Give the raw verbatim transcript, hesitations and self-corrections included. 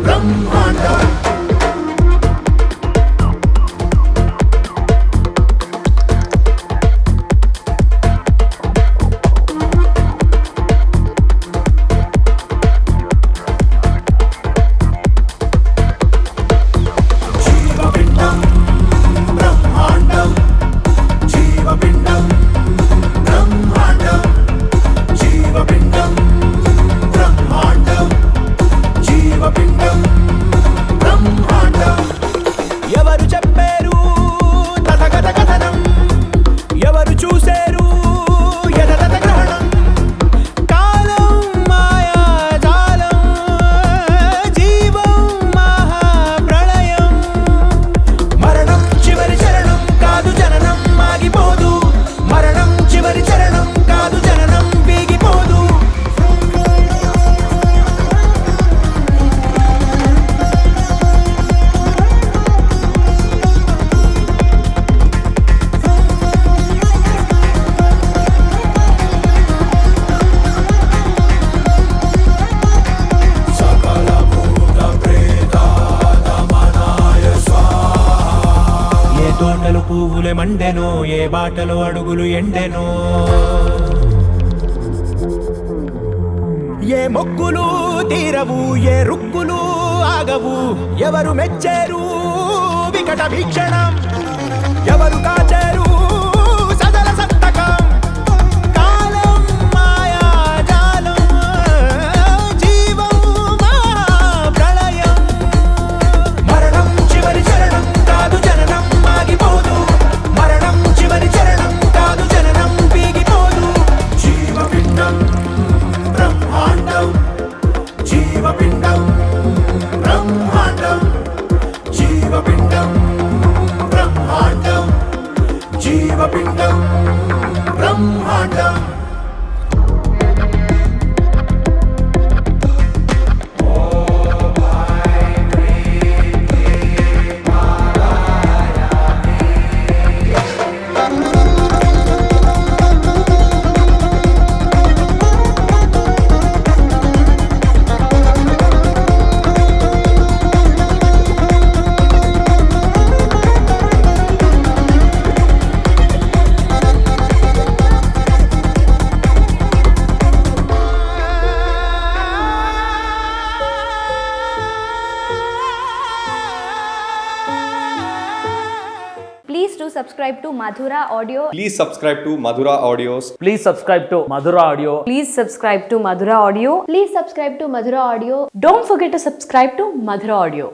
ब्रह्माण्डम्। जीवपिण्डं ब्रह्माण्डं। जीवपिण्डं ब्रह्माण्डं। जीवपिण्डं ब्रह्माण्डं। जीवपिण्डं ब्रह्माण्डम्। ఎవరు చెప్పారు తథాగత కథనం? ఎవరు చూశారు యథాతథ గ్రహణం? కాలం మాయాజాలం, జీవం మహాప్రళయం. మరణం చివరి చరణం కాదు, జననం ఆగిపోదు. మరణం చివరి చరణం కాదు, జననం వీగిపోదు. ఏ తోటలు పువ్వులే మండెనో, ఏ బాటలు అడుగులు ఎండెనో. ఏ మొక్కులు తీరవు, ఏ రుక్కులు ఆగవు. ఎవరు మెచ్చారు వికట వీక్షణం? ఎవరు కాచారు సజల సంతకం? కాలం మాయాజాలం, జీవం మహాప్రళయం. మరణం చివరి చరణం కాదు, జననం ఆగిపోదు. మరణం చివరి చరణం కాదు, జననం వీగిపోదు. జీవపిण्डं ब्रह्माण्डं। जीवपिण्डं ब्रह्माण्डं। जीवपिण्डं ब्रह्माण्डं। जीवपिण्डं ब्रह्माण्डम्। Please do subscribe to Madhura Audio. Please subscribe to Madhura Audios. Please subscribe to Madhura Audio. Please subscribe to Madhura Audio. Please subscribe to Madhura Audio. Don't forget to subscribe to Madhura Audio.